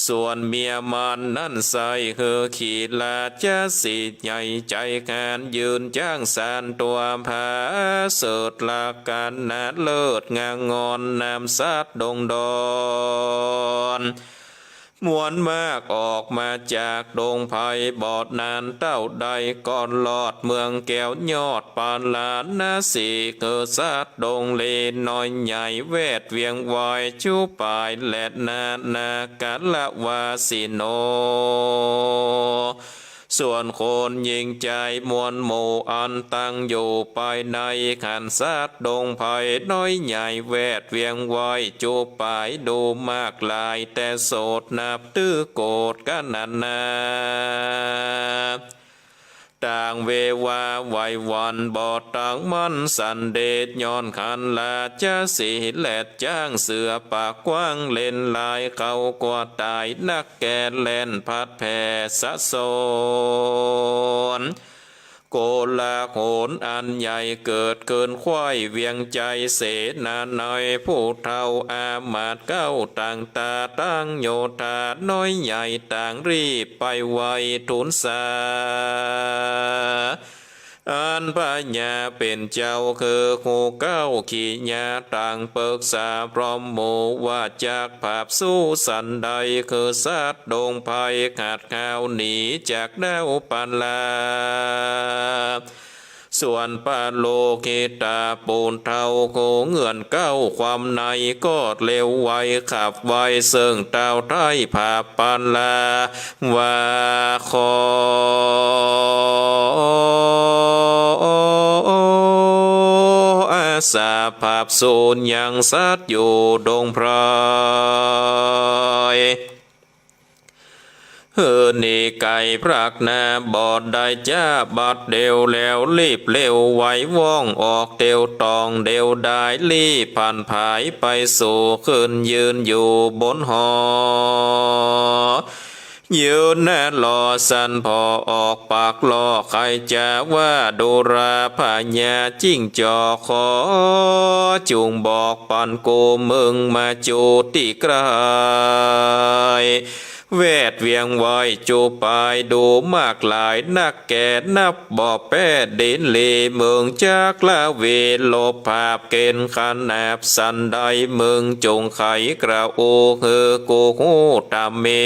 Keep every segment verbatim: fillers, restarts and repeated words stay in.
ส่วนเมียมันนั้นใส่หื้อขีราชสีห์ใหญ่ ใจ๋ขานยืนจ๊างสานตั๋วผา เสริฐลักษณะเลิศงามงอนนำสัตว์ดงดอน มวลมากออกมาจากดงไพร บ่นานเต้าใดก็รอดเมืองแก้วยอดปาราณสี คือสัตว์ดงเลน้อยใหญ่แวดเวียงไว้จุปาย และนานาการวาสิโน ส่วนคนหญิงจายมวลหมู่อันตั้งอยู่ภายใน หันสัตว์ดงไพรน้อยใหญ่แวดเวียงไว้จุปายดูมากหลาย แต่โสดนับตื้อโกรธกั๋นนักหนา ต่างเววาไหวหวั่นบ่ตั้งมั่นสันเดช ย้อนหันราชสีห์แลดจ๊างเสือปากกว้างเล่นลาย เขากั๋วต๋ายนักแก่แล่นพัดแผ่สะสน โกลาหลอันใหญ่เกิดขึ้นไขว้เวียงชัยเสนาใน ผู้เฒ่าอามาตย์เก๊าต่างตาตั้งโยธาน้อยใหญ่ต่างรีบไปไหว้ทูลสา อันพญาเป๋นเจ้าคือฮู้เก๊าขีญา ต่างปึกษาพร้อมหมู่ว่าจักผาบสู้สันใด คือสัตว์ดงไพรขัดเขล้าหนีจากดาวปารา ส่วนปะโลหิตะผู้เฒ่าฮู้เงื่อนเก๊าความในก็เร็วไวขับไว เซิ่งเต้าไท้ผาบปารา ว่าขออาสาผาบสูญยังสัตว์อยู่ดงไพร หื้อหนีไก๋พรักหน้าบ่ได้จ๊าบัดเดี่ยว แล้วรีบเร็วไวว่องออกเตียวตอง เดี่ยวดายรีบผันผายไปสู่ขึ้นยืนอยู่บนหอ ยืนหน้าหล่อสันผ่อออกปากล่อใค่จ๋าว่า ดูราพญาจิ้งจอก ขอจุ่งบอกปันกูเมืองมาจูติไกล แวดเวียงไว้จุปายดูมากหลายนัก แก่นับบ่แป๊ดินลี เมืองจักรละวีลบผาบเก๋ณฑ์ขนาบสันใด เมืองจุ่งไขกระอูหื้อกูฮู้ต๋ามมี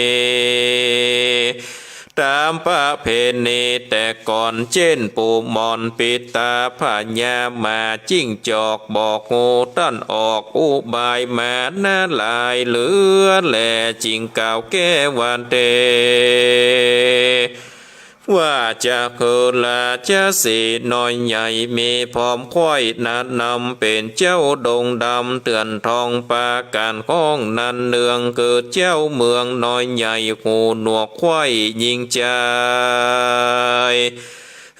ต๋ามประเพณีแต่ก่อน เจ้นปู่หมอนปิตาพญาหมาจิ้งจอก บอกฮู้ต้านออกอุบายมาหน้าหลายเหลือแล จึ่งกล่าวแก้ว่าเต ว่าจักหื้อราชสีห์น้อยใหญ่มีพร้อมไขว้ นานำเป๋นเจ้าดงดำเถื่อนทองปาก๋านฮ้อง นั้นเนืองคือเจ้าเมืองน้อยใหญ่ หูหนวกไขว้ยิ่งใจ๋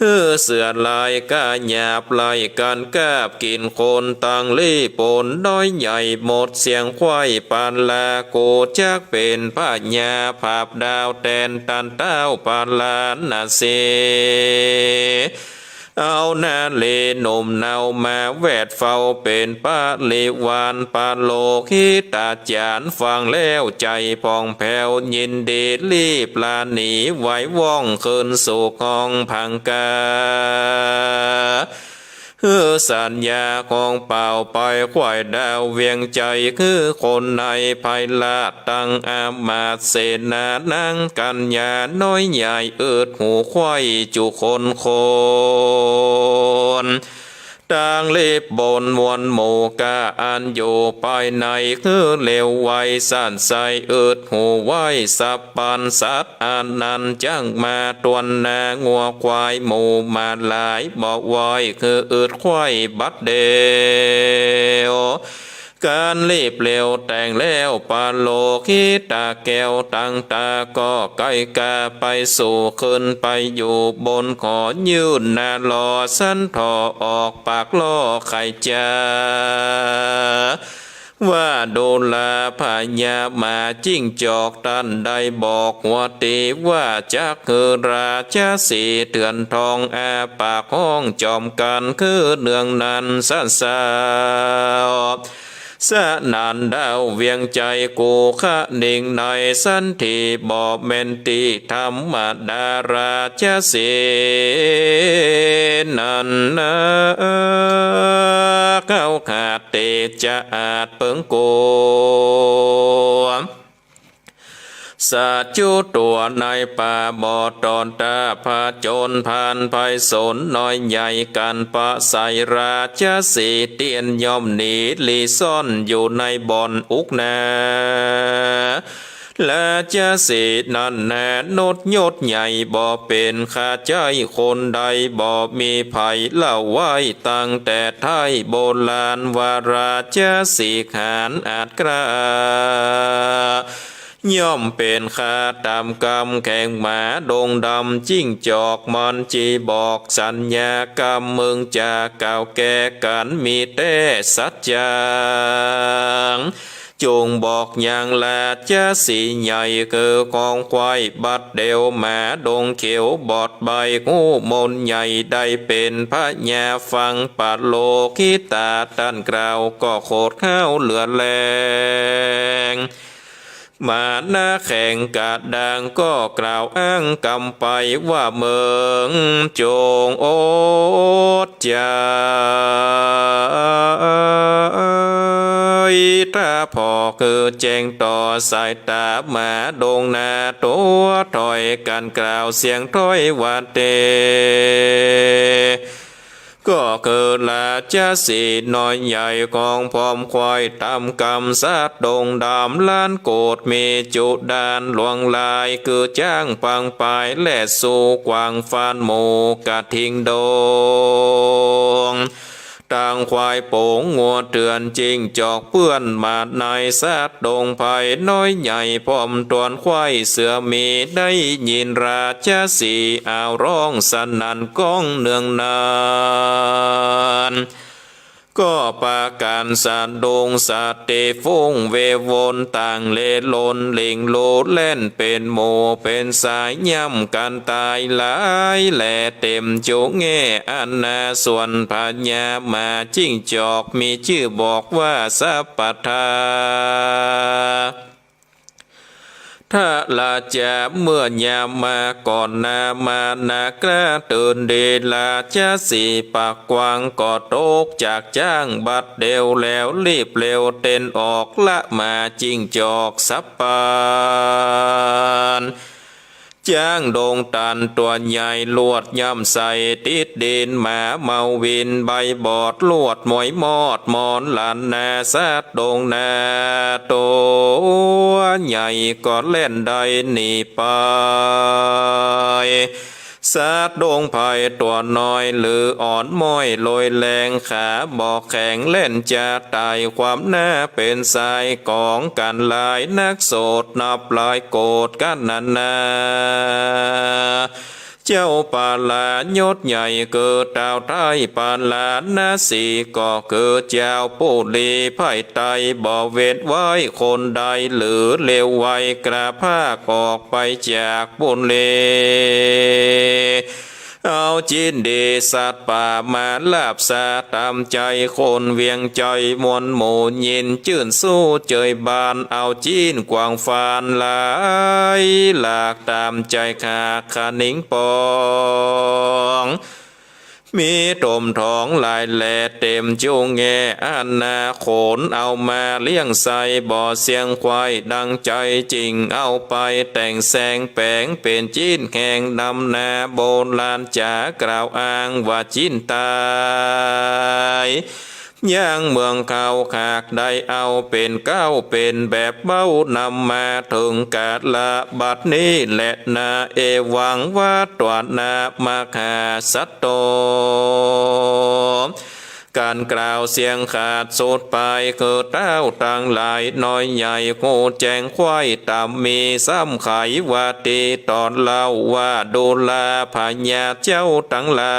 หื้อเสือลายก้าหยาบไล่กั๋นกาบกิ๋นคน ตังลี้ปนน้อยใหญ่หมดเสี้ยงไขว้ ปารากูจักเป๋นพญาผาบดาวแตนตันเต้าปาราณสี เอานารีหนุ่มเนามาแวดเฝ้าเป๋นปริวาร ปะโลหิตาจ๋ารย์ฟังแล้วใจ๋ผ่องแผ้วยินดี รีบลาหนีไวว่องขึ้นสู่ห้องพังกา หื้อสัญญาของเป่าไปไขว้ดาวเวียงชัย คือคนในภัยราชตังอามาตย์เสนานังกัญญาน้อยใหญ่ อึดหูไขว้จุคนคน ตังรีบบนมวลหมู่ก้าอันอยู่ภายใน หื้อเร็วไวสันใส อึดหูไว้สัพพัญสัตว์อันนั้น จักมาตวนนางัวควายหมู่หมาหลายบ่ไหว หื้ออึดไขว้บัดเดี่ยว ก๋านรีบเร็วแต่งแล้วปะโลหิตาแก้ว ตังต๋าก็ใก้กล้าไปสู่ขึ้นไปอยู่บนหอ ยื่นหน้าหล่อสันถ่อออกปากล่อใค่จ๋า ว่าดูราพญาหมาจิ้งจอก ต้านได้บอกหัวตี ว่าจักหื้อราชสีห์เถื่อนทองอ้าปากฮ้องจอมกั๋น คือเนืองนั้นสะสาว สะนั้นดาวเวียงใจ๋กู่คะนิงในสันติบ่แม่นตี้ธรรมดาราชสีห์นั้นนา เขาขาดตี้จะอาจเปิงกั๋ว สัตว์จั้วตั๋วในป่าบ่ตอนต้าน ผจญภัยภัยสนน้อยใหญ่กั๋นปะไส ราชสีห์เตี้ยนย่อมหนีลี้ซ่อนอยู่ในบ่อนอุกนา ราชสีห์นั้นนา นดยศใหญ่บ่เป๋น ข้าใจ๊คนใดบ่มีภัย เล่าไว้ตั้งแต่ไท้โบราณว่า ราชสีห์หาญอาจกล้า ย่อมเป๋นข้าต๋ามกำ แข่งหมาดงดำจิ้งจอก มันจิบอกสัญญากำ มึงจะกล่าวแก้กั๋น มีแต๊สัจจัง จงบอกยังราชสีห์ใหญ่ คือของควายบัดเดี่ยว หมาดงเขียวบอดใบ้ ฮู้มนต์ใหญ่ได้เป๋นพญา ฟังปะโลกิตาต้านกล่าว ก็โขดเค้าเหลือแฮง หมาหน้าแข็งกระด้าง ก็กล่าวอ้างกำไปว่า มึงจงอดใจ๋ ถ้าผ่อคือแจ้งต่อสายต๋า หมาดงนาตั๋วถอยกั๋น กล่าวเสียงถ้อยว่า เต ก็คือราชสีห์น้อยใหญ่ ของผอมควายต๋ามกำ สัตว์ดงดำล้านโกด มีจุดานหลวงหลาย คือจ๊างปางป๋าย และสูงกว้างฟานหมู่กระทิงดง ตังควายฝูงงัวเถื่อน จิ้งจอกเปื้อน หมาในสัตว์ดงไพร่น้อยใหญ่ ผอมถ้วนควายเสือหมี ได้ยินราชสีห์อ้าวฮ้องสนั่นก้องเนืองนาน ก็ปากั๋นสะดุ้งสะเตะ ฟุ้งเววนต่างเล่นล่น หลิ้งลู่แล่นเป๋นหมู่เป๋นสาย ย่ำกั๋นต๋ายหลายแหล่ เต๋มจุแง่อันนา ส่วนพญาหมาจิ้งจอก มีจื้อบอกว่าสัพพะทา ทะละจา เมื่อยามมาก่อนหน้า มานาคราตื่นดี ราชสีห์ปากกว้างก็ตกจากจ๊างบัดเดี่ยว แล้วรีบเร็วเต้นออก ละหมาจิ้งจอกสับปาน จ๊างดงตันตั๋วใหญ่ ลวดย่ำใส่ติดดิน หมาเมาวินใบบอด ลวดมวยมอดมอนหลันนา สัตว์ดงนาตั๋วใหญ่ก็แล่นได้หนีไป สัตว์ดงไพร่ตั๋วน้อยหรืออ่อนม้อยลอยแรง ขาบ่แข็งแล่นจะต๋าย ความหน้าเป๋นสายก๋องกั๋นหลายนัก โสดนับหลายโกดกั๋นนานา เจ้าปาลายศใหญ่คือต้าวไท้ปาลาณสี ก็คือเจ้าปุรีไพร่ไต้ บ่เว้นไว้คนใดหรือเลวไว กระพากออกไปจากปุรี เอาจิ๊นดีสัตว์ป่ามาลาบสาต๋ามใจ๋ คนเวียงใจ๋มวลหมู่ยินจื้นสู้เจยบาน เอาจิ๊นกว้างฟานหลายหลากต๋ามใจ๋ ขากคะนิงปอง มีต๋มทองหลายแหล่ เต๋มจุแง่อันนา ขนเอามาเลี้ยงใส่บ่อเสียงควายดังใจ๋ จึงเอาไปแต่งแสงแป๋งเป๋นจิ๊นแห่งนำนา โบราณจ๋ากล่าวอ้างว่าจิ๊นต๋าย ยังเมืองเขาหากได้เอาเป๋นเก๊าเป๋นแบบเบ้า นำมาเถิงกาละบัดนี้แลนา เอวังวัตวานะมหาสัตโต ก๋านกล่าวเสียงขาดสุดไป คือต้าวตังหลายน้อยใหญ่ ฮู้แจ้งควายต๋ามมี ซ้ำไขว่าตี้ต๋อนเล่าว่า ดูราพญาเจ้าตังหลา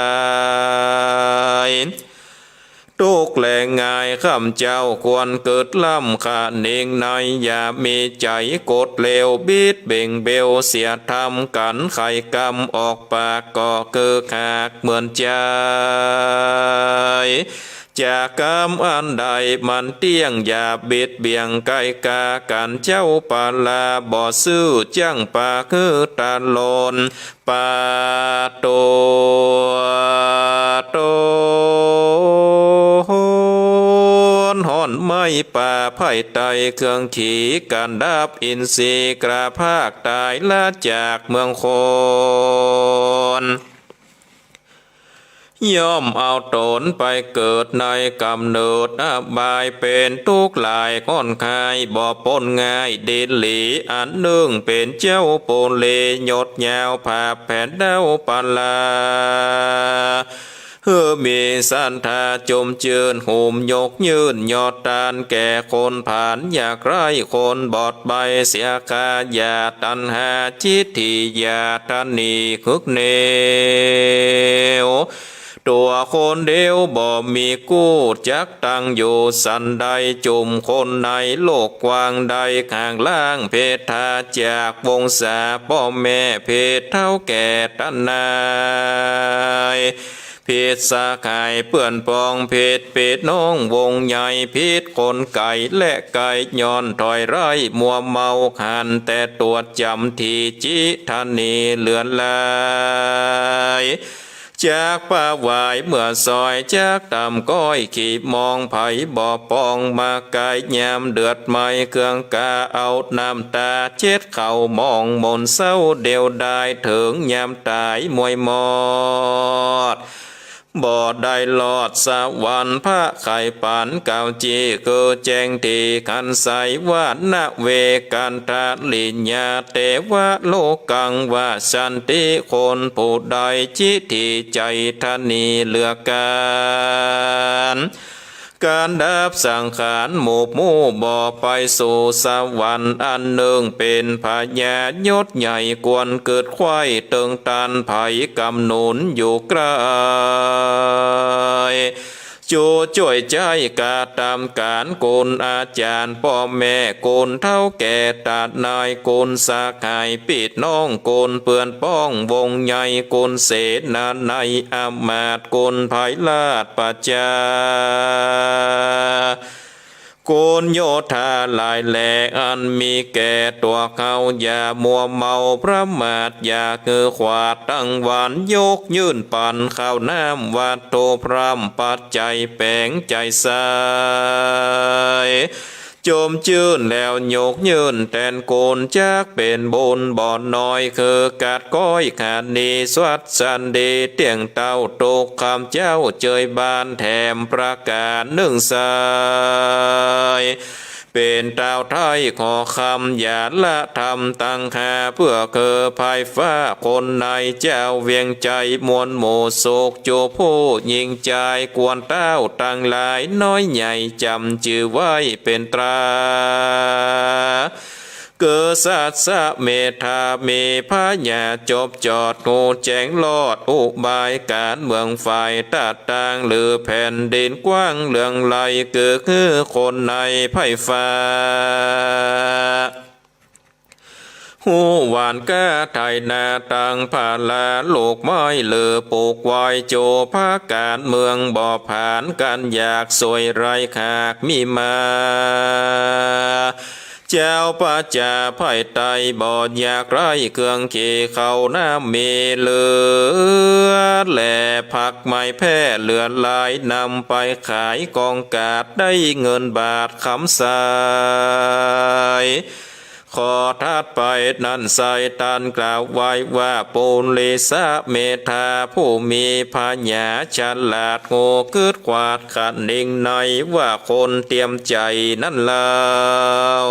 ย ตุ๊กข์แลง่าย ข้าพเจ้าควรกึ๊ดล้ำคะนิงใน อย่ามีใจ๋โกรธเลว บิดเบ่งเบวเสียธรรม กั๋นไขกำออกปาก ก็คือหากเหมือนใจ๋ จากกำอันใดมันเตี้ยง อย่าบิดเบี่ยงไก๋ก๋ากั๋น เจ้าปาลาบ่ซื่อ จั้งปากหื้อตะลอน ปาโต โตน ฮ้อนไหม้ป่าไพร่ไตร เครื่องขีกันดับ อินทรีย์กล้าพราก ต๋ายละจากเมืองคน ย่อมเอาต๋นไปเกิดในก๋ำเนิดอบาย เป๋นตุ๊กข์หลายค่อนคาย บ่ป๊นง่าย ดินหลีอันนึ่งเป๋นเจ้า ปุรียศยาวผาบแผนเด้าปาลา หื้อมีศรัทธาจุ่มจื้น หุมยกยื่นยอดตาน แก่คนผานยากไร้ คนบอดใบ้เสียคา อย่าตัณหาทิฏฐิ อย่าตระหนี่คึกเหนียว ตั๋วคนเดียวบ่มีกู้ จักตั้งอยู่สันใด จุ่มคนในโลกกว้าง ได้ข้างล้างเพศทา จากวงศาป้อแม่ เพศเฒ่าแก่ตันนาย ผิดสหายเปื้อนปอง ผิดปี้น้องวงใหญ่ ผิดคนไก๋และไก๋ ย้อนถอยไร้มัวเมา หันแต่ตั๋วจ๋ำ ทิฏฐิตระหนี่เหลือหลาย จักปะวายเมื่อซอย จักตำก้อยขี้มอง ใผบ่ปองมาไก๋ ยามเดือดไหม้เครื่องกา เอาน้ำต๋าเช็ดเข่ามอง หม่นเศร้าเดียวดาย เถิงยามต๋ายมวยมอด บ่ได้ลอดสวรรค์ พระไขปั๋นกาวจี คือแจ้งตี้คันไส ว่า นเวกัณฑริยา เตวะโลกังวสันติ คนผู้ใดทิฏฐิใจ๋ตระหนี่เหลือกาญ ก๋านดับสังขารหมกหมู่ บ่ไปสู่สวรรค์ อันนึ่งเป๋นพญายศใหญ่ ควรกึ๊ดไขว้เติงตัน ใผกำหนุนอยู่ใก้ จู้จ้วยใจ๊กระตำก๋าน คุณอาจ๋ารย์ป้อแม่ คุณเฒ่าแก่ตันนาย คุณสหายปี้น้อง คุณเปื้อนป้องวงใหญ่ คุณเสนานัยอำมาตย์ คุณไพร่ราชประชา คุณโยธาหลายแหล่ อันมีแก่ตั๋วเฮา อย่ามัวเมาประมาท อย่าหื้อขวาดตังวัน ยกยื่นปั๋นข้าวน้ำวัตถุพร่ำปัจจัยแป๋งใจ๋ใส จุ่มจื้นแล้วยกยื่นแตนคุณ จักเป๋นบุญบ่น้อย คือกัดก้อยขาดหนี้สวัสดี เตี้ยงเต้าตุ๊กข์ข้ามเจ้าเจยบาน แถมประก๋านนึ่งไส เป๋นเต้าไท้ขอคำ อย่าละธรรมตังห้า เปื้อคือไพร่ฟ้าคนใน เจ้าเวียงใจ๋มวลหมู่สุข จูผู้ยิ่งใจ๋กวนเต้าตังหลาย น้อยใหญ่จ๋ำจื้อไว้เป๋นตรา คือสัสสะเมธามี ผญาจบจอด ฮู้แจ้งรอดอุบายก๋านเมือง ฝ่ายตะตางหรือแผ่นดินกว้างเหลืองไล คือหื้อคนในไพร่ฟ้า ฮู้หว่านก๊าไถนา ตังผลาลูกไม้ หรือปลูกไว้ จูผาก๋านเมืองบ่ผาน ก๋านอยากสวยไร้หากมีมา เจ้าประจาไพร่ไตร่บ่อยากไร้ เครื่องเคี้ยวข้าวน้ำมีเหลือ และผักไม้แพร่เหลือหลาย นำไปขายกองกาด ได้เงินบาทคำใส ข้อถัดไปนั้นไส้ตันกล่าวไว้ว่า ปุริสะเมธาผู้มีผญาฉลาด ฮู้กึ๊ดขวาดคะนิงใน ว่าคนเตียมใจ๋นั้นแล้ว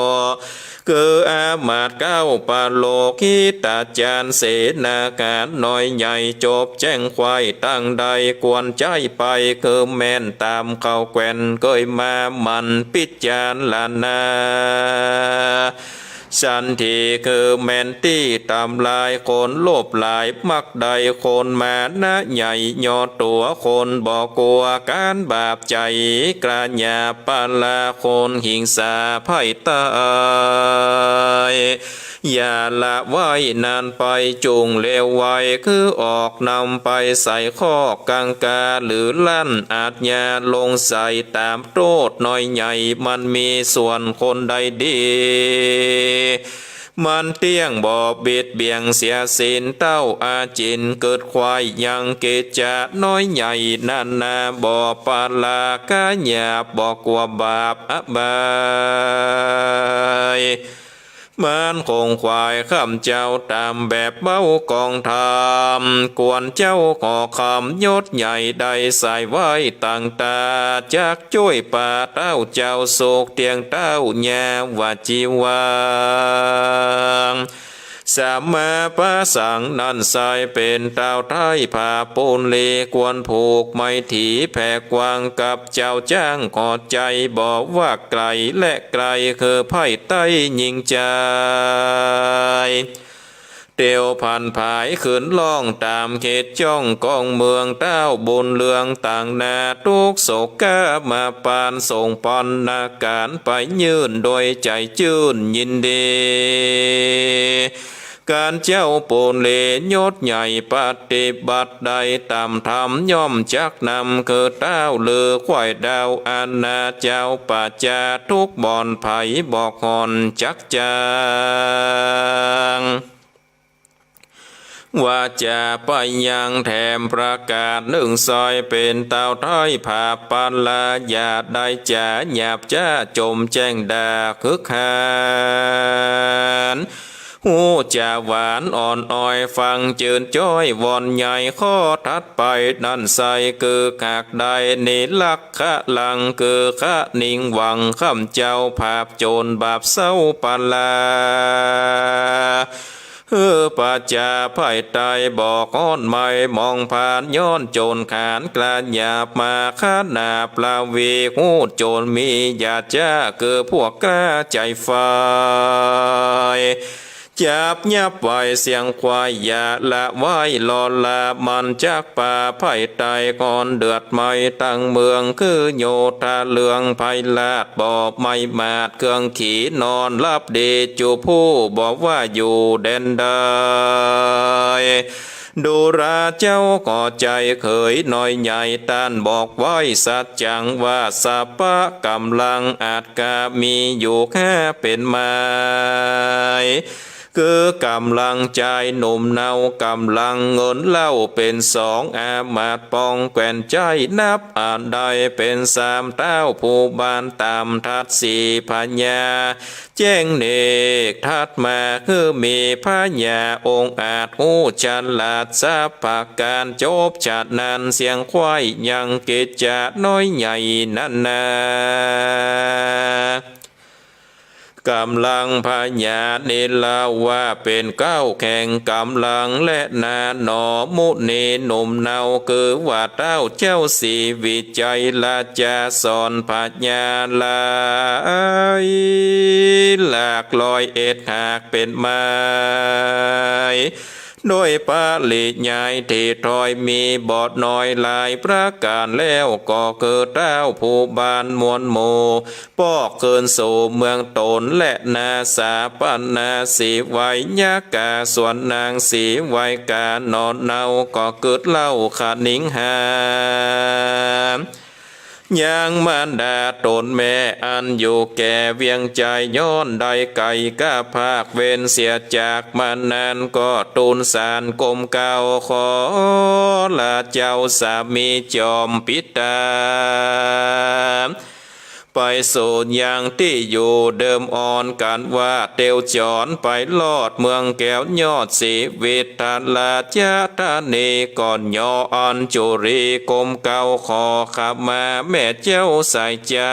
คืออามาตย์เก๊าปโลกหิตาจ๋ารย์ เสนาหารน้อยใหญ่ จบแจ้งไขว้ตังใด ควรใจ๊ไป คือแม่นต๋ามเข้าแคว่น เกยมาหมั่นพิจารณา สันติคือแม่นตี้ต๋ามลาย คนโลภหลายมักได้ คนมานะใหญ่ยอตั๋ว คนบ่กั๋วก๋านบาปใจ๋ กระหยาบปะละคนหิงสาไพร่ไตร่ อย่าละไว้นานไป จุ่งเร็วไว คือออกนำไปใส่คอกกังกา หรือลั้นอาชญาลงใส่ ต๋ามโต้ษน้อยใหญ่ มันมีส่วนคนใดดี มันเตี้ยงบ่บิดเบี่ยงเสียศีล เต้าอาจิณเกิดควายยังกิจจะน้อยใหญ่ นานาบ่ปราคะหยาบ บ่กลัวบาปอบาย มันคงควายข้ามเจ้าต๋ามแบบเบากองธรรม ควรเจ้าขอคำยศใหญ่ได้ใส่ไว้ตางต๋า จักจ้วยปาเต้าเจ้าสุขเตี้ยงเต้ายาวจีวัง สมมาพระสังนั้นไส้เป๋นเต้าไท้ผาปูนลี ควรผูกไมตรีแผ่กว้างกับเจ้าจ้าง ขอใจ๋บ่ว่าไก๋และใก้ คือไพ่ใต้ยิงใจ๋ เตียวผันผายขึ้นล่องต๋ามเขตจ้องกองเมือง เต้าบุญเรืองต่างนา ตุ๊กข์โศกกามาปานส่งปันนาก๋านไปยื่น โดยใจ๋จื้นยินดี ก๋านเจ้าปูนลียศใหญ่ปฏิบัติได้ต๋ามธรรม ย่อมจักนำคือเต้าลือควายดาวอาณาเจ้าประจา ทุกบ่อนไผบอกห่อนจักจาง ว่าจะไปยังแถมประกาศนึ่งซอย เป๋นเต้าไท้ผาปาลา อย่าได้จ๋าหยาบจ๊าจมแจ้งด่าคึกหาน ฮู้จ๋าหวานอ่อนอ้อยฟังจื้นจ้อย วอนใหญ่ข้อถัดไปนั้นไส้ คือหากได้นิรักขะลัง คือขะนิงหวังข้ามเจ้าผาบโจรบาปเศร้าปาลา หื้อประจาไพ่ใต้บอกฮ้อนไหม้มองผ่าน ย้อนโจรขานกล้าหยาบมาขนาบลาวี ฮู้โจรมีอย่าจ๊า คือพวกกล้าใจ๋ไฟ จับยับไว้เสียงควาย อย่าละไว้ลอลา มันจักปาไพ่ใต้ก่อนเดือดไหม้ตังเมือง คือโยธาเรืองไพลาศ บ่ไหม้หมาดเครื่องขีนอนหลับดี จุผู้บ่ว่าอยู่แดนใด ดูราเจ้าก็ใจ๋เขยน้อยใหญ่ ต้านบอกไว้สัจจังว่า สัพพะก๋ำลังอาจกามีอยู่ห้าเป๋นไม้ คือกำลังจายหนุ่มเนา กำลังเงินเหล้าเป๋นสอง อามาตย์ปองแคว่นใจ๊ นับอันใดเป๋นสาม เต้าผู้บานต๋ามทัดสี่ พญาแจ้งเนก ถัดมาคือมีพญาองอาจ ฮู้ฉลาดสัพพะก๋าน จบฉะนั้นเสียงควายยังกิจจะน้อยใหญ่นั้นนา ก๋ำลังพญานี้เล่าว่าเป๋นเก๊าแห่งก๋ำลังแลนาหนอ มุนีหนุ่มเนา คือว่าเต้าเจ้าศรีวิชัยราชาสอนพญาหลายหลากร้อยเอ็ดหากเป๋นไม้ โดยปริยายตี้ถ้อยมีบ่น้อยหลายประก๋านแล้ว ก็คือเต้าผู้บานมวลหมู่ ปอกคืนสู่เมืองต๋นแลนา สาปนาสีไวยากา ส่วนนางสีไวยกาหนอเนา ก็กึ๊ดเหล้าขะนิงหา ยังมารดาต๋นแม่อันอยู่แก่เวียงใจ๋ ย้อนได้ไก๋กาภาคเว้นเสียจากมานาน ก็ตูนสารกรมเกล้าขอลาเจ้าสามีจอมปิตา ไปสู่ยังตี้อยู่เดิมอ่อน กั๋นว่าเตียวจ๋อนไปลอดเมืองแก้วยอดศรีวิทราชธานี ก่อนยออัญจุลีกรมเกล้าขอขมาแม่เจ้าสายใจ๋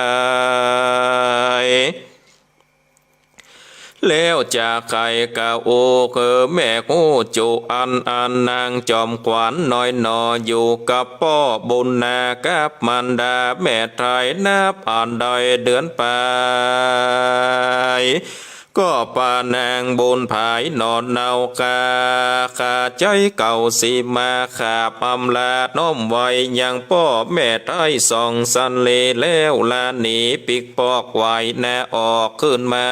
แล้วจะใค่กล่าวอู้คือแม่ฮู้จุอัน อันนางจอมขวัญน้อยหนอ อยู่กับป้อบุญนากับมารดาแม่ไทย นับอันได้เดือนปาย ก็ปานางบุญผายหนอเนา กา ข้าใจ๊เก่าสีมาขาบอำลาน้อมไหว้ยังป้อแม่ไทยสองสันเล แล้วลาหนีปิ๊กปอกไหวนาออกคืนมา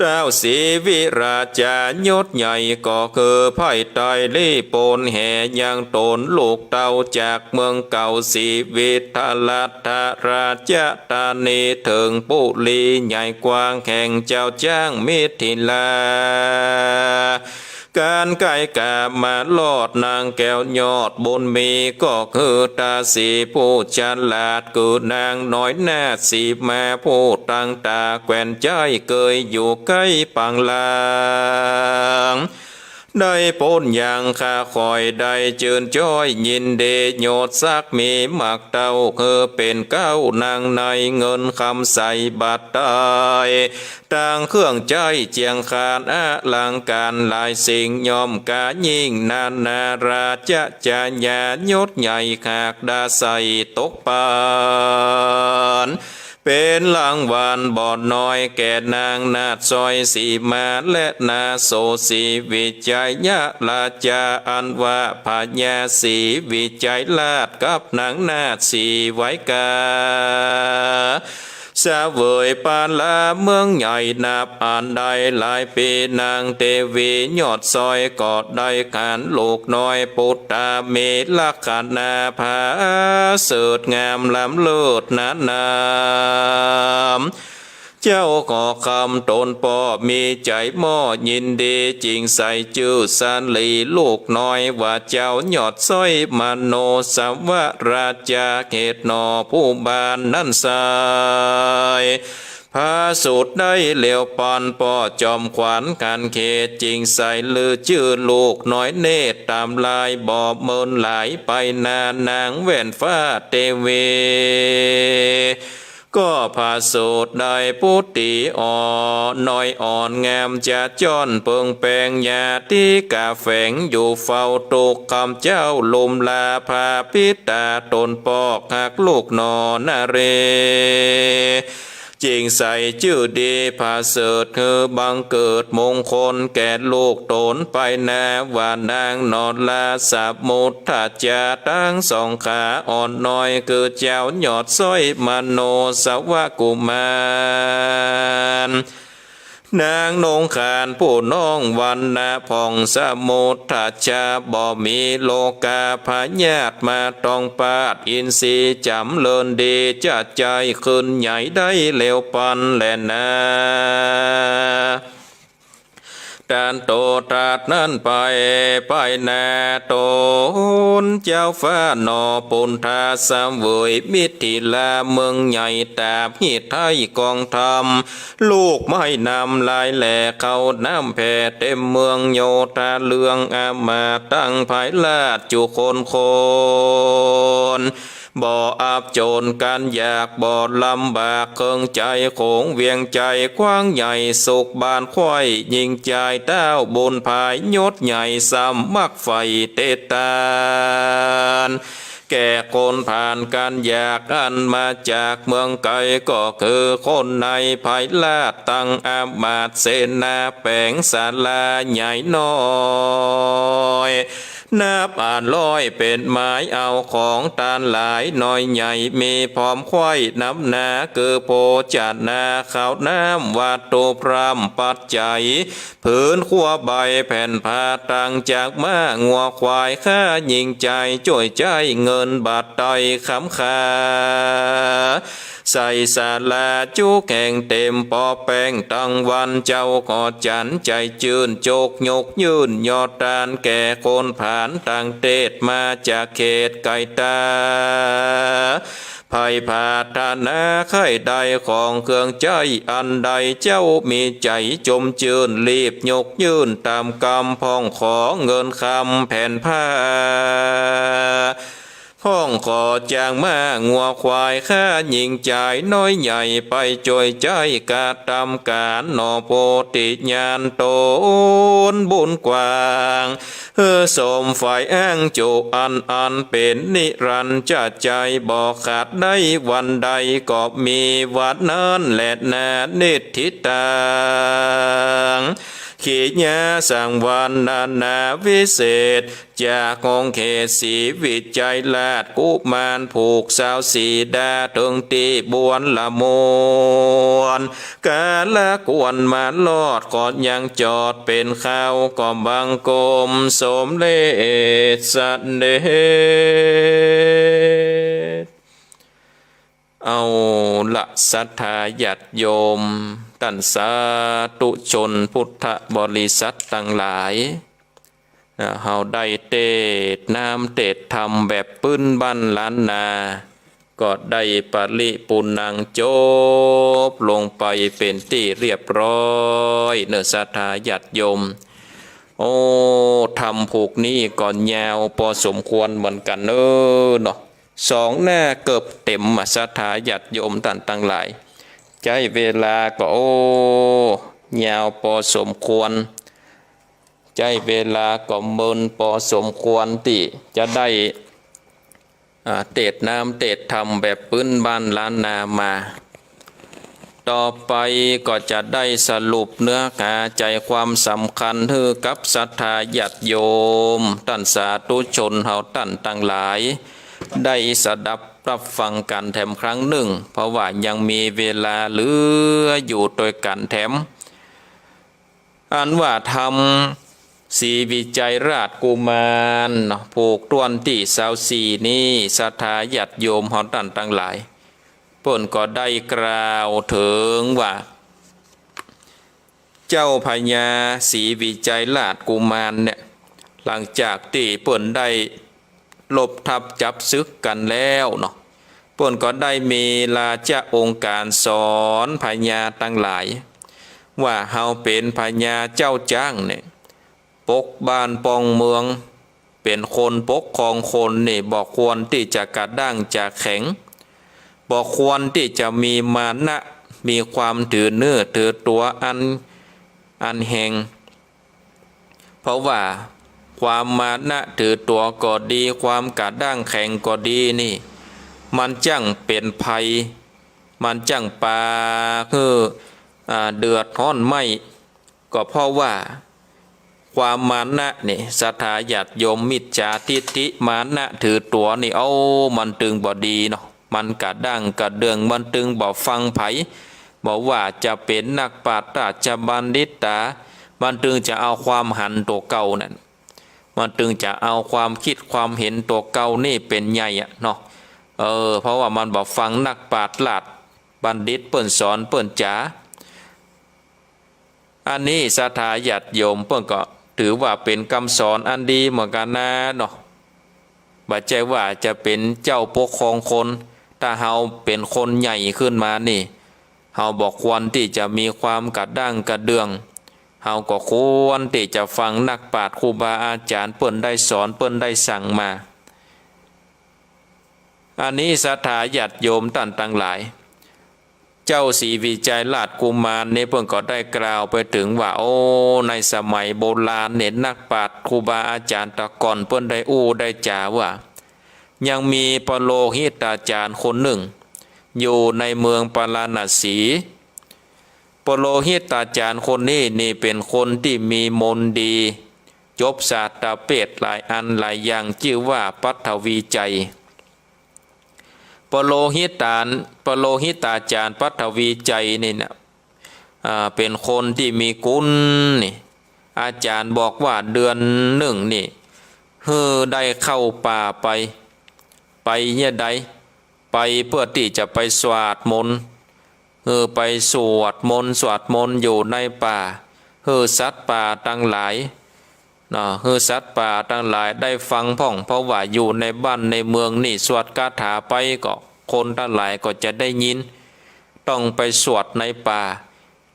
ต้าวศรีวิราชายศใหญ่ก็คือไพร่ไตรลีปนแห่ยังต๋นลูกเต้าจากเมืองเก่าศรีวิทรัฐราชธานีเถิงปุรีใหญ่กว้างแห่งเจ้าจ๊างมิถิลา ก๋านใก้ก๋ามารอดนางแก้วยอดบุญมี ก็คือต้าวศรีผู้ฉลาด คือนางน้อยนาฏสีมา ผู้ตั้งต๋าแควนใจ๊ เกยอยู่ใก้ปางลาง ได้ป๊นยังข้า ค่อยได้จื้นจ้อยยินดี ยศศักดิ์มีมักเต้า คือเป๋นเก๊านางใน เงินคำใสบัตรไต ตางเครื่องใจ๊เจียงคานอลังก๋านหลายสิ่ง ย่อมกายิ่งนานาราชชายายศใหญ่ หากดาใส่ตกปัน เป๋นรางวัลบ่น้อยแก่นางนาฏสร้อยสีมา และนาโสสีวิชัยราชา อันว่าพญาศรีวิชัยราชกับนางนาฏสีไว้กา เสวยปาลาเมืองใหญ่นับอันได้หลายปี๋ นางเตวียอดสร้อยก็ได้ขันลูกน้อยปุตตา มีลักษณะผาเสริฐงามล้ำเลิศหนาหนาม เจ้าก็คำต๋นป้อมีใจ๋หม้อยินดี จึงใส่จื้อสาลีลูกน้อยว่าเจ้ายอดสร้อยมโนสวราชา เหตุหนอผู้บ้านนั้นไซร้ ผาสุดได้เหลียวปันป้อจอมขวัญขันเขต จึงใส่ลือจื้อลูกน้อยเนตรต๋ามลาย บ่เมินหลายไปนา นางแว่นฟ้าเตวี ก็ผาสุดได้ปุตรีอ่อนน้อยอ่อนงามจะจ้อนเปิงแปง ยาติก๋าแฝงอยู่เฝ้าตุ๊ก คำเจ้าลุมลาผาปิดต๋าต๋นป้อ หากลูกหนอนารี จึงใส่จื้อดีผาเสริฐ หื้อบังเกิดมงคลแก่ลูกต๋นไปนา ว่านางนอลาสมุทธาจา ตังสองขาอ่อนน้อย คือเจ้ายอดสร้อยมโนสวกุมาร นางนงคานผู้น้องวรรณะผ่องสมุทธาจา บ่มีโลกาพยาธิมาต้องปาด อินทรีย์จ๋ำเลินดี จะใจ๋ขึ้นใหญ่ได้เหลียวปันแลนา ตันโตตรัสนั้นไป ไปนาต๋นเจ้าฟ้าหนอปุณธาเสวยมิถิลาเมืองใหญ่ ตราบฮิไทยกองธรรม ลูกไม้นำลายแหล่เข้าน้ำแผ่เต็มเมือง โยธาเรืองอำมาตย์ตังผายราชจุคนคน บ่อับจนกันอยาก บ่ลำบากเคืองใจ๋ โขงเวียงใจ๋กว้างใหญ่ สุขบ้านไขว้ยิ่งใจ๋ ต้าวบุญภายยศใหญ่ สมัครใฝ่เตตาน แก่คนผ่านกันอยาก อันมาจากเมืองไก๋ ก็คือคนในผายราชตังอำมาตย์เสนา แป๋งศาลาใหญ่น้อย นับอันร้อยเป๋นหมายเอา ของตานหลายน้อยใหญ่ มีพร้อมไขว้นำหน้า คือโภชนา ข้าวน้ำ วัตถุพร่ำปัจจัย ผืนครัวใบแผ่นผ้า ตังจากม้างัวควาย ข้ายิ่งใจ๋จ้วยใจ๊เงินบาทไตคำคา ใส่ศาลาจุแข่งเต็มปอแป้งตังวัน เจ้าก็จันใจ๋จื้น จกยกยื่นยอดตาน แก่คนผ่านต่างเตศ มาจากเขตไก๋ต๋า ใผผาถนาใค่ได้ของเคืองใจ๊อันใด เจ้ามีใจ๋จมจื้น รีบยกยื่นต๋ามกำ พ่องขอเงินคำแผ่นผ้า พ่องขอจากม้างัวควาย ข้ายิ่งใจ๋น้อยใหญ่ ไปจ้วยใจ๊กระตำก๋าน หนอโพธิญาณต๋นบุญกว้าง หื้อสมใฝ่อ้างจุอันอันเป๋นนิรันดร์จะใจ๋ บ่ขาดได้วันใด ก็มีวันนั้นแลนา นิทธิตัง ขียะสังวรรณนาวิเศษ จากห้องเขตศรีวิชัยราชกุมาร ผูกซาวสี่ดาเถิงตี้บวรละมวล กาละควรมารอด ก็ยังจอดเป๋นคาว ก็บังคมสมเร็จเสด็จ เอาละศรัทธาญาติโยม ต้านสาธุชนพุทธบริษัทตังหลาย อ่า เฮาได้เตสน์น้ำเตสน์ธรรมแบบปื๊นบ้านล้านนา ก็ได้ปริปูรณ์ังจบลงไปเป๋นตี้เรียบร้อยเนาะศรัทธาญาติโยม โอ้ ธรรมผูกนี้ก็ยาวปอสมควรเหมือนกั๋นเน้อเนาะ สองหน้าเกือบเต๋มอะศรัทธาญาติโยมต้านตังหลาย ใจ๊เวลาก็ โอ้ ยาวปอสมควร ใจ๊เวลาก็เมินปอสมควรตี้จะได้ อ่า เตสน์น้ำเตสน์ธรรมแบบปื๊นบ้านล้านนามา ต่อไปก็จะได้สรุปเนื้อหาใจ๋ความสำคัญหื้อกับศรัทธาญาติโยม ต้านสาธุชนเฮาต้านตังหลาย ได้สดับรับฟังกั๋นแถมครั้งนึ่ง เพราะว่ายังมีเวลาเหลืออยู่ตวยกั๋นแถม อันว่าธรรมศรีวิชัยราชกุมารเนาะ ผูกต้วนตี้ซาวสี่นี้ ศรัทธาญาติโยมเฮาต้านตังหลาย เปิ้นก็ได้กล่าวเถิงว่า เจ้าพญาศรีวิชัยราชกุมารเนี่ย หลังจากตี้เปิ้นได้ รบทัพจับศึกกั๋นแล้วเนาะ เปิ้นก็ได้มีราชองค์การสอนพญาตังหลาย ว่าเฮาเป๋นพญาเจ้าจ๊างเนี่ย ปกบ้านป้องเมือง เป๋นคนปกครองคนนี่ บ่ควรตี้จะกระด้างจะแข็ง บ่ควรตี้จะมีมานะ มีความถือเนื้อถือตั๋วอัน อันแฮง เพราะว่าความมานะถือตั๋วก็ดี ความกระด้างแข็งก็ดีนี่ มันจ้างเป๋นภัย มันจ้างปาหื้อ อ่า เดือดฮ้อนไหม้ ก็เพราะว่าความมานะนี่ ศรัทธาญาติโยม มิจฉาทิฏฐิมานะถือตั๋วนี่ เอ้า มันตึงบ่ดีเนาะ มันกระด้างกระเดื่อง มันตึงบ่ฟังใผ บ่ว่าจะเป๋นนักปราชญ์ราชบัณฑิตา มันตึงจะเอาความหันตั๋วเก่านั่น มันตึงจะเอาความกึ๊ดความเห็นตั๋วเก่านี่เป๋นใหญ่อะเนาะ เออ เพราะว่ามันบ่ฟังนักปราชญ์ราชบัณฑิตเปิ้นสอนเปิ้นจ๋า อันนี้ศรัทธาญาติโยมเปิ้นก็ถือว่าเป๋นกำสอนอันดีเหมือนกั๋นนาเนาะ บ่ใจ้ว่าจะเป๋นเจ้าปกครองคน ถ้าเฮาเป๋นคนใหญ่ขึ้นมานี่ เฮาบ่ควรตี้จะมีความกระด้างกระเดื่อง เฮาก็ควรตี้จะฟังนักปราชญ์ครูบาอาจ๋ารย์เปิ้นได้สอนเปิ้นได้สั่งมา อันนี้ศรัทธาญาติโยมต้านตังหลาย เจ้าศรีวิชัยราชกุมารนี่เปิ้นก็ได้กล่าวไปเถิงว่า โอ้ ในสมัยโบราณเนี่ย นักปราชญ์ครูบาอาจ๋ารย์ตะก่อนเปิ้นได้อู้ได้จ๋าว่า ยังมีปโรหิตาจ๋ารย์คนนึ่ง อยู่ในเมืองปาราณสี ปโรหิตาจ๋ารย์คนนี้นี่เป๋นคนตี้มีมนต์ดี จบศาสตร์ตะเปดหลายอันหลายอย่าง จื้อว่าปัทวีไจย ปโรหิตา ปโรหิตาจ๋ารย์ปัทวีไจยนี่นะ อ่า เป๋นคนตี้มีกุณนี่ อาจ๋ารย์บอกว่าเดือนนึ่งนี่ หื้อได้เข้าป่าไป ไปเยียะใด ไปเปื้อตี้จะไปสวดมนต์ หื้อไปสวดมนต์ สวดมนต์อยู่ในป่า หื้อสัตว์ป่าตังหลาย เนาะ หื้อสัตว์ป่าตังหลายได้ฟังพ่อง เพราะว่าอยู่ในบ้านในเมืองนี่ สวดคาถาไปก็คนตังหลายก็จะได้ยิน ต้องไปสวดในป่า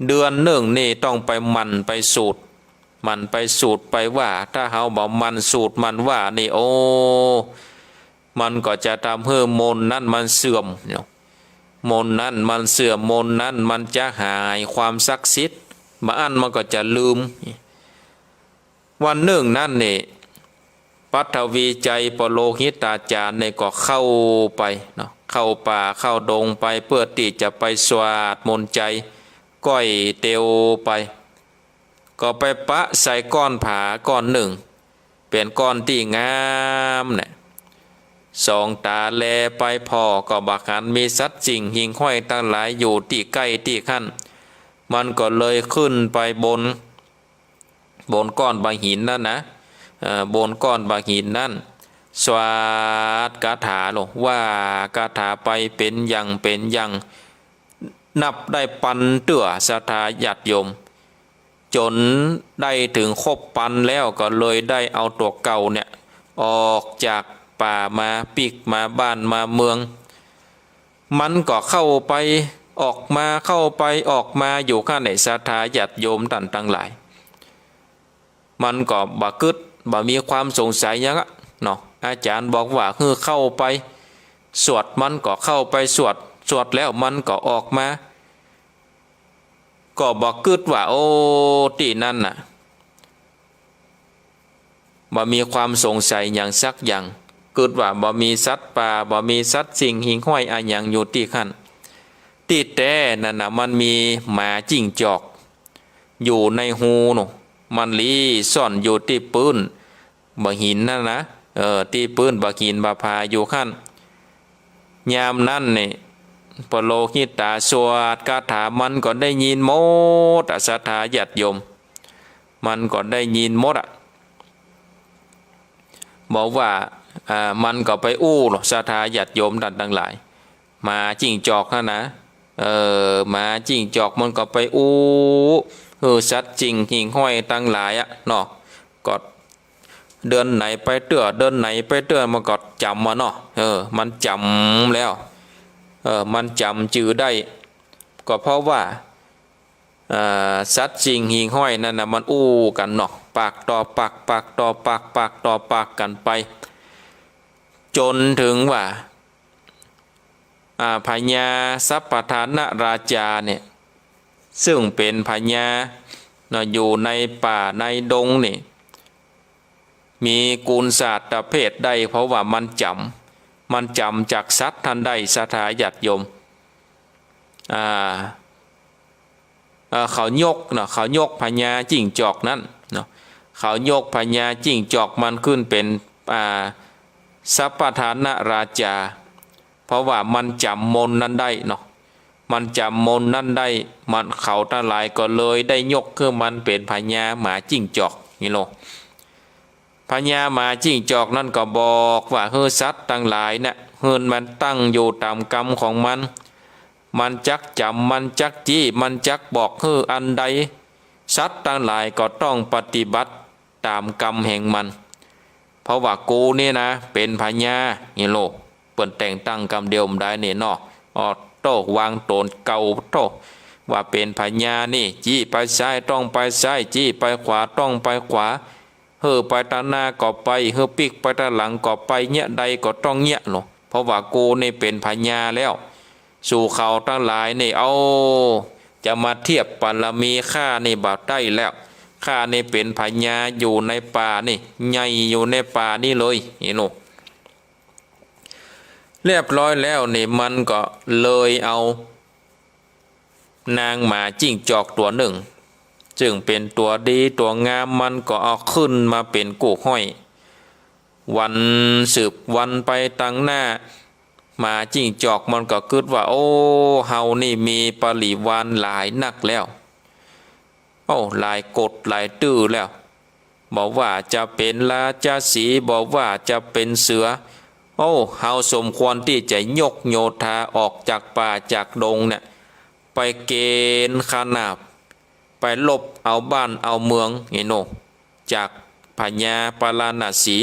เดือนนึ่งนี่ต้องไปหมั่นไปสูตร หมั่นไปสูตรไปว่า ถ้าเฮาบ่หมั่นสูตรหมั่นว่านี่ โอ้ มันก็จะทำหื้อมนต์นั้นมันเสื่อมเนาะ มนต์นั้นมันเสื่อม มนต์นั้นมันจะหาย ความศักดิ์สิทธิ์ บ่อั้นมันก็จะลืม วันนึ่งนั้นนี่ ปัทวีไจยปโรหิตาจ๋ารย์นี่ก็เข้าไปเนาะ เข้าป่าเข้าดงไป เปื้อตี้จะไปสวดมนต์ไจย ก้อยเตียวไป ก็ไปปะใส่ก้อนผาก้อนนึ่ง เป๋นก้อนตี้งามเนี่ย ส่องต๋าแลไปผ่อก็บ่หันมีสัตว์สิ่งหิ่งห้อยตังหลายอยู่ตี้ใก้ตี้หั้น มันก็เลยขึ้นไปบน บนก้อนบ่าหินนั้นนะ เอ่อ บนก้อนบ่าหินนั้น สวาทคาถาลง ว่าคาถาไปเป๋นอย่างเป๋นอย่าง นับได้ปันเตื้อศรัทธาญาติโยม จ๋นได้เถิงครบปันแล้วก็เลยได้เอาตั๋วเก่าเนี่ย ออกจากป่ามา ปิ๊กมาบ้านมาเมือง มันก็เข้าไปออกมา เข้าไปออกมาอยู่หั้นแหละ ศรัทธาญาติโยมต้านตังหลาย มันก็บ่กึ๊ด บ่มีความสงสัยหยังอะเนาะ อาจ๋ารย์บอกว่าหื้อเข้าไปสวด มันก็เข้าไปสวด สวดแล้วมันก็ออกมา ก็บ่กึ๊ดว่า โอ้ ตี้นั้นน่ะ บ่มีความสงสัยหยังสักอย่าง กึ๊ดว่าบ่มีสัตว์ป่า บ่มีสัตว์สิ่งหิ่งห้อยอะหยังอยู่ตี้หั้น ตี้แต๊นั้นน่ะ มันมีหมาจิ้งจอก อยู่ในฮูโน่น มันหลีซ่อนอยู่ตี้ปื๊นบ่าหินนั้นนะ เออ ตี้ปื๊นบ่าหินบ่าผาอยู่หั้น ยามนั้นนี่ ปุโรหิตาสวดคาถา มันก็ได้ยินหมดอะ ศรัทธาญาติโยม มันก็ได้ยินหมดอะ บอกว่า อ่า มันก็ไปอู้เนาะ ศรัทธาญาติโยมต้านตังหลาย หมาจิ้งจอกหั้นนะ เออ หมาจิ้งจอกมันก็ไปอู้ เออ สัตว์สิ่งหิ่งห้อยตังหลายอะเนาะ ก็เดือนไหนไปเตื้อ เดือนไหนไปเตื้อ มันก็จ๋ำอะเนาะ เออ มันจ๋ำแล้ว เออ มันจ๋ำจื้อได้ ก็เพราะว่า อ่า สัตว์สิ่งหิ่งห้อยนั้นน่ะ มันอู้กั๋นเนาะ ปากต่อปาก ปากต่อปาก ปากต่อปากกั๋นไป จ๋นเถิงว่า อ่า พญาสัพพทานราจาเนี่ย ซึ่งเป๋นพญาเนาะ อยู่ในป่าในดงนี่ มีกุณสาตรเภทได้ เพราะว่ามันจ๋ำ มันจ๋ำจากสัตว์หั้นได้ ศรัทธาญาติโยม อ่า เอ่อ เขายกเนาะ เขายกพญาจิ้งจอกนั้นเนาะ เขายกพญาจิ้งจอกมันขึ้นเป๋น อ่า สัพพทานราจา เพราะว่ามันจ๋ำมนต์นั้นได้เนาะ มันจ๋ำมนต์นั้นได้ มัน เขาตังหลายก็เลยได้ยกหื้อมันเป๋นพญาหมาจิ้งจอกนี่โล พญาหมาจิ้งจอกนั้นก็บอกว่า หื้อสัตว์ตังหลายเนี่ย หื้อมันตั้งอยู่ต๋ามกำของมัน มันจักจ๋ำ มันจักจี้ มันจักบอกหื้ออันใด สัตว์ตังหลายก็ต้องปฏิบัติต๋ามกำแห่งมัน เพราะว่ากูนี่นะ เป๋นพญานี่โล เปิ้นแต่งตั้งกำเดียวบ่ได้นี่เนาะ ออโต้ วางต๋นเก่าโต้ ว่าเป๋นพญานี่ จี้ไปซ้ายต้องไปซ้าย จี้ไปขวาต้องไปขวา หื้อไปตางหน้าก็ไป หื้อปิ๊กไปตางหลังก็ไป เยียะใดก็ต้องเยียะเนาะ เพราะว่ากูนี่เป๋นพญาแล้ว สู่เขาตังหลายนี่ เอ้า จะมาเทียบบารมีข้านี่บ่ได้แล้ว ข้านี่เป๋นพญาอยู่ในป่านี่ ใหญ่อยู่ในป่านี่เลย นี่โล เรียบร้อยแล้วนี่ มันก็เลยเอา นางหมาจิ้งจอกตั๋วนึ่ง ซึ่งเป๋นตั๋วดีตั๋วงาม มันก็เอาขึ้นมาเป๋นกู้ฮ้อย วันสืบวันไปตางหน้า หมาจิ้งจอกมันก็กึ๊ดว่า โอ้ เฮานี่มีบริวารหลายนักแล้ว โอ้ หลายกฏหลายตื้อแล้ว บ่ว่าจะเป๋นราชสีห์ บ่ว่าจะเป๋นเสือ โอ้ เฮาสมควรตี้จะยกโยธาออกจากป่าจากดงเนี่ย ไปเกณฑ์ขนาบ ไปลบเอาบ้านเอาเมืองนี่โน่น จากพญาปาราณสี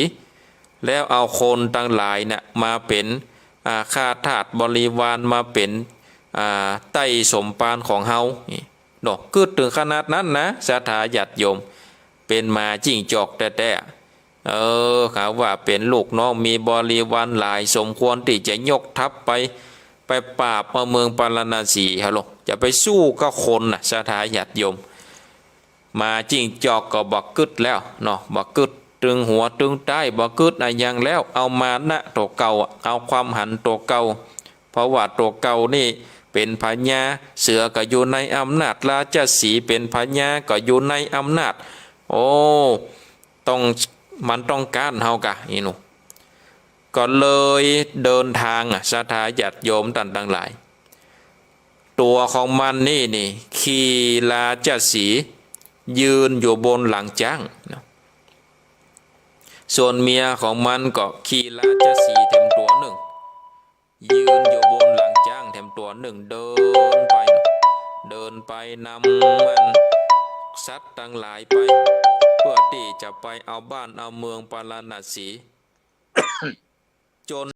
แล้วเอาคนตังหลายเนี่ยมาเป๋น อ่า ข้าทาสบริวาร มาเป๋น อ่า ใต้สมภารของเฮานี่ เนาะ กึ๊ดเถิงขนาดนั้นนะ ศรัทธาญาติโยม เป๋นหมาจิ้งจอกแต๊ๆ เออ หาว่าเป๋นลูกน้องมีบริวารหลาย สมควรตี้จะยกทัพไป ไปปราบเอาเมืองปาราณสี ฮัลโหล จะไปสู้กับคนน่ะ ศรัทธาญาติโยม หมาจิ้งจอกก็บ่กึ๊ดแล้วเนาะ บ่กึ๊ดเถิงหัวเถิงต๊าย บ่กึ๊ดอะหยังแล้ว เอามานะตั๋วเก่าอะ เอาความหันตั๋วเก่า เพราะว่าตั๋วเก่านี่ เป๋นพญา เสือก็อยู่ในอำนาจ ราชสีห์เป๋นพญาก็อยู่ในอำนาจ โอ้ ต้อง มันต้องก๊านเฮากา อี้หนุ ก็เลยเดินตางอะ ศรัทธาญาติโยมต้านตังหลาย ตั๋วของมันนี่นี่ ขี่ราชสีห์ ยืนอยู่บนหลังจ๊างเนาะ ส่วนเมียของมันก็ขี่ราชสีห์แถมตั๋วนึ่ง ยืนอยู่บนหลังจ๊างแถมตั๋วนึ่ง เดินไป เดินไปนำมันสัตว์ตังหลายไป เปื้อตี้จะไปเอาบ้านเอาเมืองปาราณสี จ๋น